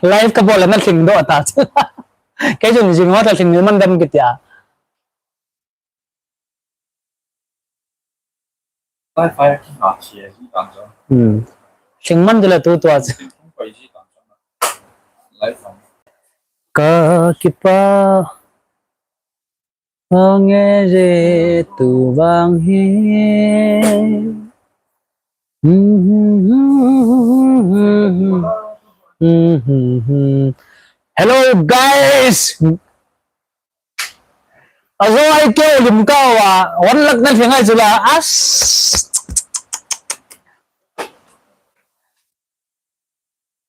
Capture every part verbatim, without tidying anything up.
Live kabol le nalhing doh ta. Kei chun jing ho ta lhing man dam kitia. Hmm. Lhing man dile tu tua. Ka kipah nge je tu vang hi. Hello guys. Ajo ai keu lim ka wa, one lakh nalhing ai chula. As.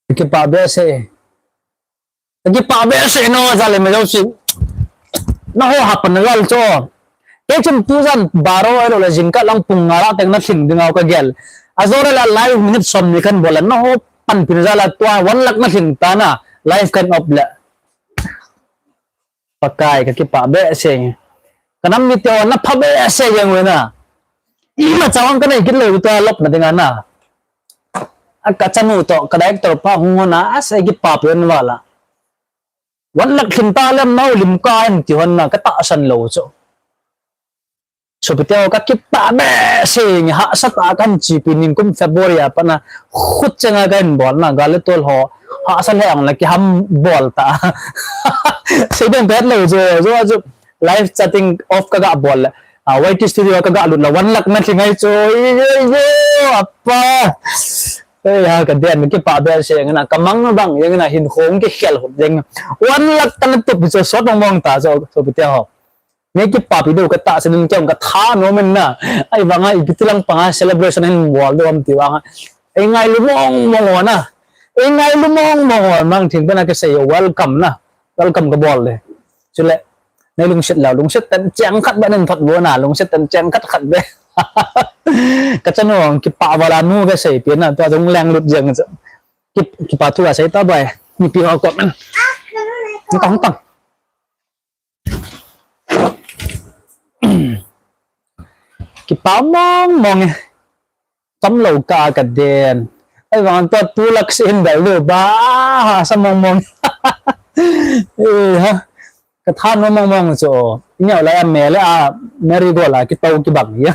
Kipah behseh. Kipah behseh no jale me jouse. Na ho hapan na jal cho. Kei chun tujan baro ai lo le jingkah lang pung nga lah teng nalhing ding au kagel. Ajo le la live minute som ni kan bol na ho panpina jala tua one lakh nalhing ta na live kan off le. Pakai ka kipah behseh. Ka nam mite ho na pha behseh jeng uve na. Ima chang ka nei kit lou tua lop na dinga na. A ka chanu to ka director pa hung hon a ase kipah pen wala. One lakh lhing ta lem nau lim ka en ti hon na ka tahsan lou chu. Sopite ho ka kipah behseh nge hahsa tah a kan chipi ningkum February a pat na khut chenga ka hin bol na gal le tol ho hahsa le ang la kiham bol ta. Sei den bet lo jo jo jo live chatting off ka ga bol le, ah, Y T Studio ka ga lut la one lakh nalhing ai chu. Yo yo apa. Ei ha ka den kipah behseh nge na ka mang bang nge na hin khong kikhel hut jeng. One lakh ka na tup chu sot mong mong ta chu sopite ho. Nge kipapi deu ka tahsan in kei ka tha nom in na. Ahivanga ipi ti lang panga celebration hin bol deu ham ti vanga. Ei ngailu mong mong ho na. Ei ngailu mong mong ho mang thing bena ka sei welcome na. Welcome ka bol le. Chule. Nei lungset lau lungset tan cheng khat ba nen thot bo na lungset tan cheng khat khat be. Ka chanu kipah wala nu ka sei pi na tua jong leng lut jeng. Kip, kipah thu a sei ta bai. Ni pi ho ko men. Ni tong tong. Kipah mong mong e. Cham lou ka ka den. Ahivang tua two lakh si hin dal lu ba ha sa mong mong. Eh ha. Ka tha nom mong mong chu. Ineo la ya me le a Mary go la ki tau ki bang ya.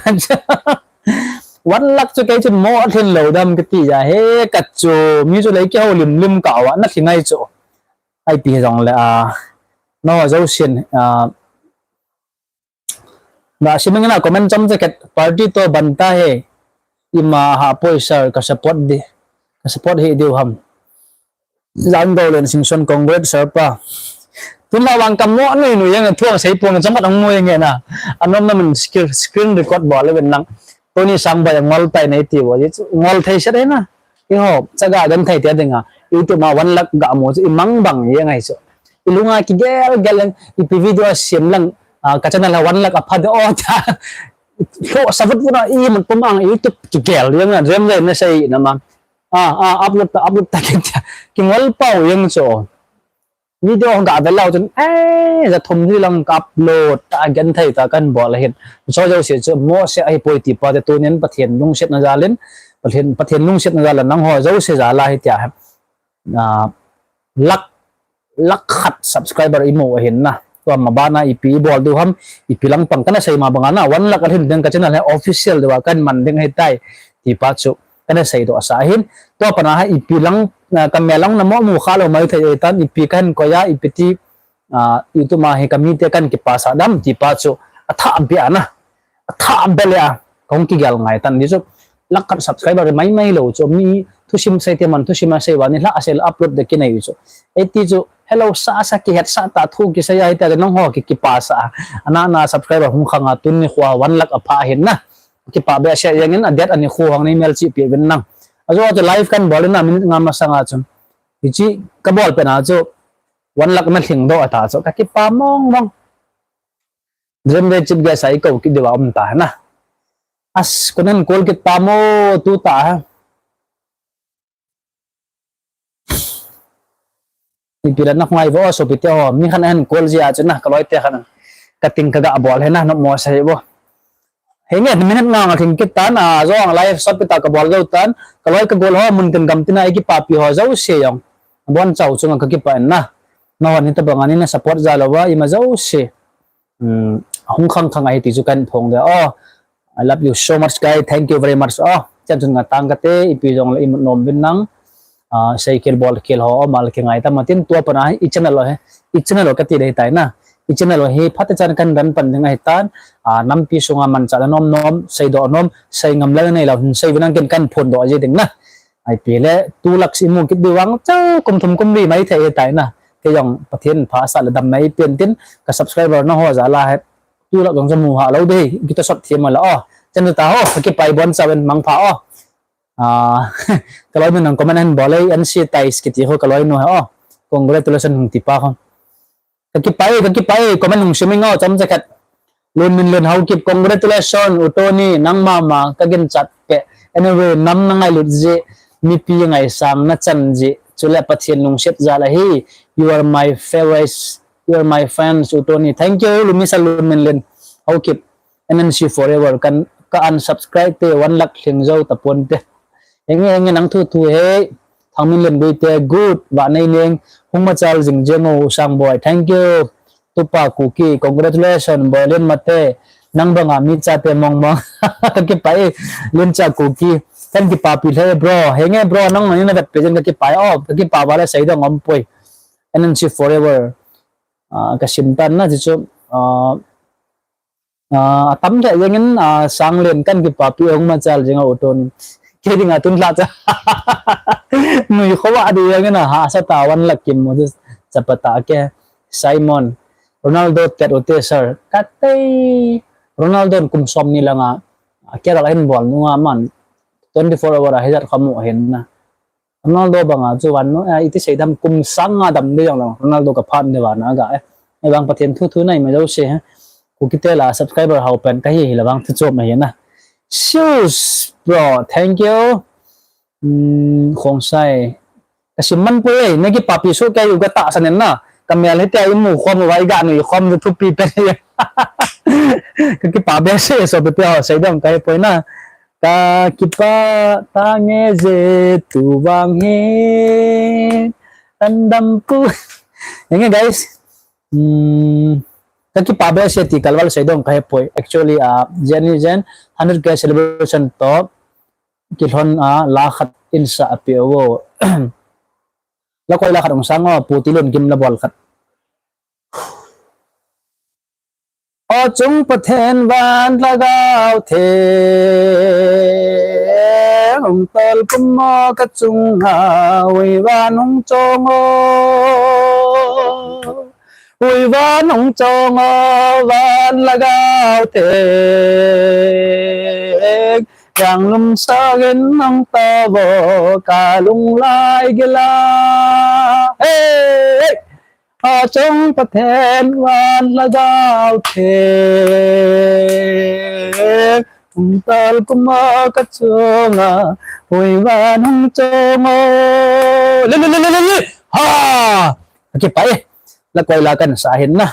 One lakh chu kei chun mo a thin lou dam kiti ya he ka chu mi chu lei ki ho lim lim ka wa na thi ngai chu. Ai pi jong le a. No jo sin a. Ba simangin a comment chom jacket party to banta he. Ima ha poi sir ka support di. Ka support hi diu ham. Jan do len sing son congrats sir pa. Tun la wang kam mo nui nui yang thuang sei puang chom khat ang mo yang na. Anom na min screen record bo le ben lang. Tony sang ba yang ngol tai nei ti bo. Ngol thei set na. Iho, chaga genthei tia dinga, YouTube ma one lakh ga mo chu imang bang jeng ahi chu. Ilunga kigel gel leng, ipi video sem lang, ah, ka channel ha one lakh apha de o ta. Lo savut vuna iman pum ang YouTube kigel jeng na, jeng jeng na sei na ma. Ah, ah, upload ta, upload ta kit tia. Kingol pau jeng chu. Video hung ka vel lou chun, eh, ja thum ni lang ka upload ta, genthei ta kan bol ahin. Cho jo se chu mo se ahi poi ti pa te tunin Pathen lungset na jalin, Pathen, Pathen lungset na jalin nang ho jo se jala hi tia. Ah, lakh, lakh khat subscriber imu ahin na. Tua ma bana ipi bol diu ham, ipi lang pang kana sei ma banga na, one lakh alhin ding ka channel he official diu a kan man ding ahi tai. Ti pa chu. Kana sei doh sa ahin. Tua pana ha ipi lang, ah, ka me lang na mo mu kha lou mai thei tan ipi kan ko ya ipi ti, ah, YouTube ma hi ka mi te kan kipa sa dam ti pa chu. A tha be ana. A tha be le a. Kong kigel ngai tan di chu. Lakh khat subscriber mai mai lou chu mi thusim sei te man thusim a sei wa ni la a sei upload de kinei chu. Eti chu hello sa sa kihet sa ta thu kisei ai ta nang ho ki kipa sa. Ana na subscriber hung khanga tun ni khua one lakh apha ahin na. Kipah behseh jeng in a date ani khu hong nei mel chi pi vin nang. Ajo chu live kan bol in a minute nga masanga chun. Hichi ka bol pen a chu one lakh na lhing doh ata chu ka kipah mong mong. Dream Day chip ge sai ko ki diwa um ta na. As kunen kol kit ta mo tu ta ha. Ipi la na ngai vo sopite ho, mi khan ahin call jia chu na, ka loi te khan. Ka ting ka ga bol he na, no mo sai vo. He nge minute nga nga thing kit tan, a, jong live shot pita ka bol jou tan, ka loi ka gol ho, mun tin gam tin a, i kipapi ho, jouse jong. Abonchau chunga kakipah in na. Nahon hitabanga neina support jal uva, ima jouse. Hmm, hung khang khang ahi ti chu kahin phong de. Oh, I love you so much, guys. Thank you very much. Oh, chan chun ngatang kate, ipi jongle imut nom uvin lang. Ah, seikhel bolkhel ho, oh, mal kingai tama tin tua pana hi, i channel ho hi, i channel ho kati dei tai na. I channel ho hi, phatechan kahin ranpan ding ahitan. Ah, nampi sunga manchah na nom nom, seidoh nom, seingam lal nei lou, hin sei uvin lang ken kahin phondoh ji ding na. Ipi le, two lakhs imu kit diu vang, chau, kum thum kum li mai thei ahitai na. Kei jong Pathen pha asah le dam mai pen tin, ka subscriber na ho jal a hi, two lakh jong chu mu ha lou dei, kita sot thiam la, oh. Chan ta ho, kakipah e bonchau in mangpha, oh. Ah, ka loinu nang comment ahin bol e, N C Tais kiti ho ka loinu ho, oh. Congratulations hung tipa ho. Kakipah e, kakipah e, comment hung sim ingo, chomcha khat. Lunminlen Haokip, congratulations, U Tony, nangma ma, kaginchat peh. Anyway, nam na ngailut jeh, mipi ngaisang na chan jeh, chule Pathen lungset jal ahi, you are my favorites, you are my fans, U Tony. Thank you, Lumisa Lunminlen Haokip. N N C forever. Kan, ka unsubscribe te one lakh lhing jou tapon te. Henge, henge, nang thu thu he. Thangminlen Guite, good. Vanei neng. Hung machal jing jeng o, Sangboi. Thank you. Tupa Kuki, congratulations, Boilen Mate. Nang banga mi chate mong mong. Kakipah e, Lencha Kuki. Kan kipapi lheh bro. Henge bro, nang nang na vet pe jen kakipah e. Oh, kakipah vale sei dong om poi. N N C forever. Ah, kasim tan na chu. Ah, Ah, atam lheh jengin, ah, Sanglen kan kipapi hung machal jing a U Tony. Kei dinga tun lha cha. Nui khova di jengin a hahsa ta one lakh kimu chu chapa ta ke. Simon. Ronaldo tet u te sir. Katei. Ronaldo kum som ni langa. Ah, kei la hin bol nunga man. Twenty-four hour a hijat khamu hin na. Ronaldo banga chu van no, eh, iti seidam kum sang nga dam ding jong lo. Ronaldo ka phat ni vana ga, eh. Ei vang Pathen thu thu nai ma jouse, eh. Kukite la subscriber hao pen kahi hi la vang thu chom ahi na. Sius, bro, thank you. Hmm, Khongsai. Kasim man poi, eh, na kipapi soh kei u katahsan in na. Kamel hitia imu khom uva iga nui khom chu thupi pen hi. Kakipah behseh e sopi ho, seidam kahi poi na. Kakipah tange je tu vang hi. Tandam pu. Henge guys. Hmm, kakipah behseh ti kalval seidong kahe poi. Actually, ah, Jenny Jen, hundred K celebration to, kilhon a, la khat in sa api o. La koi la khat ong sang o, Pu Tilun Kim la bol khat. O chung Pathen van lhagao theng, hung tol kum mo ka chunga, hui van hung chong o, hui van hung chong o, van lhagao theng, yang lum sa gen hung ta vo ka lung lai gila. Hey, hey. A chung Pathen van lhagao theng, hung tol kum mo ka chunga, hui van hung chong o. Le, le, le, le, le, le. Ha! Kakipah e. La koi la kan sa hin na.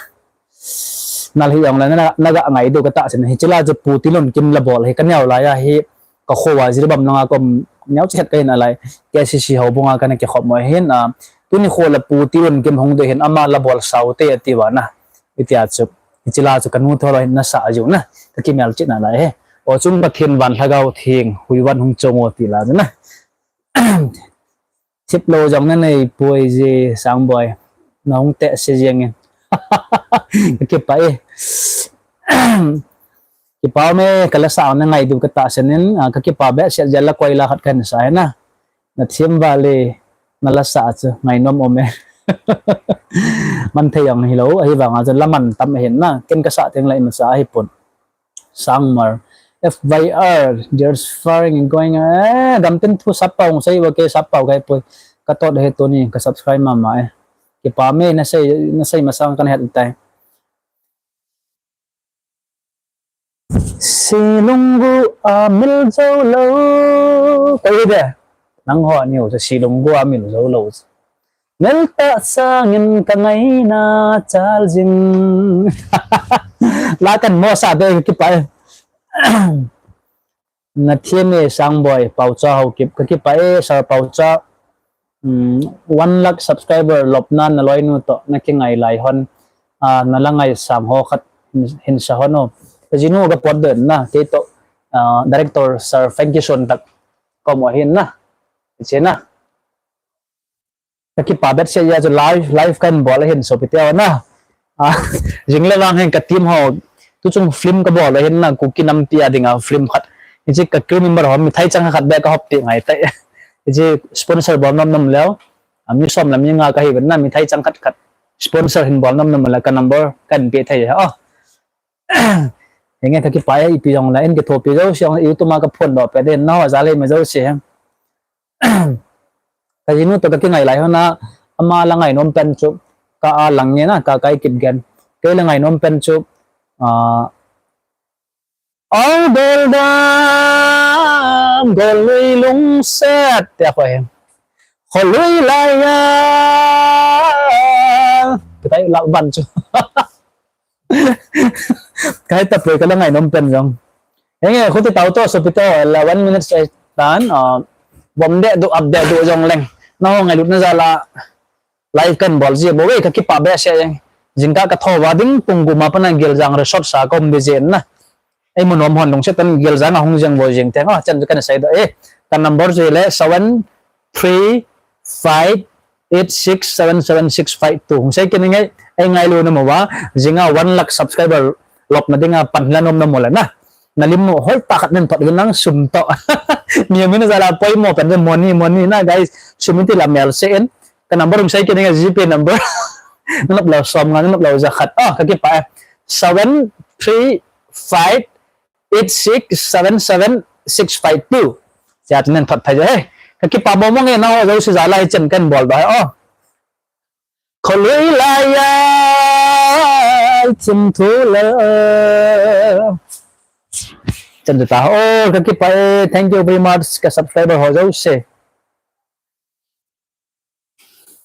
Nal hi jong la na, na ga ngai diu katahsan. Hiche la chu Pu Tilun Kim la bol hi ka neo lai a hi ka kho a Jiribam langa kom neo chikhat kahin a lai. K C C houbung a kana kikhop mo hin a. Tuni kho la Pu Tilun Kim hung dei hin ama la bol sao te ati uva na. Hitia chu. Hiche la chu ka nu tho lo hin na sa jiu na. Ka kimel chih na lai he. O chung Pathen van lhagao theng hui van hung chong o ti la chu na. Thip lou jong na nei poi ji Sangboi. Na hung teh se jeng in. Kakipah e. Kipah me ka la sa na ngai diu katahsan in, ah, kakipah behseh jeh a la koi la khat kahin sa hi na. Na thiem vale na la sa chu ngai nom um e. Man thei jong hilou, ahivang a chu la man tam ahin na. Ken ka sa teng la ima sa ahi pon. Sangmar. F Y R, there's firing going. Eh, gamtin thu sap pau, sei wa ke sap pau kai poi. Ka tot he Tony, ka subscribe mama e. Kipah me na sei, na sei masang kan het tai. Silunggu a mil jou lou. Koi de. Nang ho niu silunggu a mil jou lou. Mel tah sangin ka ngaina chal jing. La kan mo sa be kipah e. Na thiem e Sangboi, Paocha Haokip, kakipah e, Sir Paocha. Um, one lakh subscriber lopna naloinu toh nakingai lai hon, ah, nala ngaisang ho khat hin, hin sa hon o. Kajinu kapot den na, kei toh, ah, director Sir Frankie Son tak kom ahin na. Hiche na. Kakipa behseh a chu live, live kahin bol ahin sopite ho na. Ah, jing le vang hin ka team ho, tuchung film kabol ahin na, Kuki nampi a dinga film khat. Hiche ka crew member ho, mithai chang khat beh kahop peh ngai tai. Hiche sponsor bol nom nom leu. Ah, mi som le mi nga kahi uvin na, mithai chang khat khat sponsor hin bol nom nom le ka number kahin pe thei. Oh. Henge, kakipa e, ipi jong le, in kithopi jouse, YouTube a kaphondoh peh ding, nangho jal a ima jouse. Kajinu toh kakingai lai hon a, ama la ngainom pen chu, ka a lang nge na, ka kai Kipgen. Kei la ngainom pen chu, ah, Aw Goldam, Gollui lungset, tia kho hi. Kholui laiya. Kitai lak ban chu. Kai tapoi kala ngainom pen jong. Henge, khuti tao to, sopite ho, la one minute sei tan, ah, bom deh du, ap deh du jong leng. Nangho ngailutna jal a live kahin bol ji bou ve, kakipa behseh jeng. Jingkah kathou va ding, pung gup ma pat a Geljang Resort sa kaum ding jeng na. Eimu nom hon lungset tah in Geljang a hung jeng bou jeng teng, ah, chan chu kahin seidoh e. Ka number chu hile seven three five eight six seven seven six five two. Hung sei kit inge, ei ngailu namu va, jing a one lakh subscriber lopna dinga pan hila nom namu le na. Nalim u hoitah khat nahin thot in lang sum toh. Mi, mi na jal a poimo pen chu money, money na guys. Sum iti la melse in. Ka number hung sei kit inge, GPay number. Nanop lou som nga, nanop lou ja khat. Ah, kakipa e. Seven three five eight six seven seven six five two. Tia chu nahin thot phei jo he. Kakipa mong mong e, nangho jouse jal a hichan kahin boldoh e. Oh. Kholui laiya, chim thu le. Chan chu ta. Oh, kakipa e, thank you very much, ka subscriber ho jouse.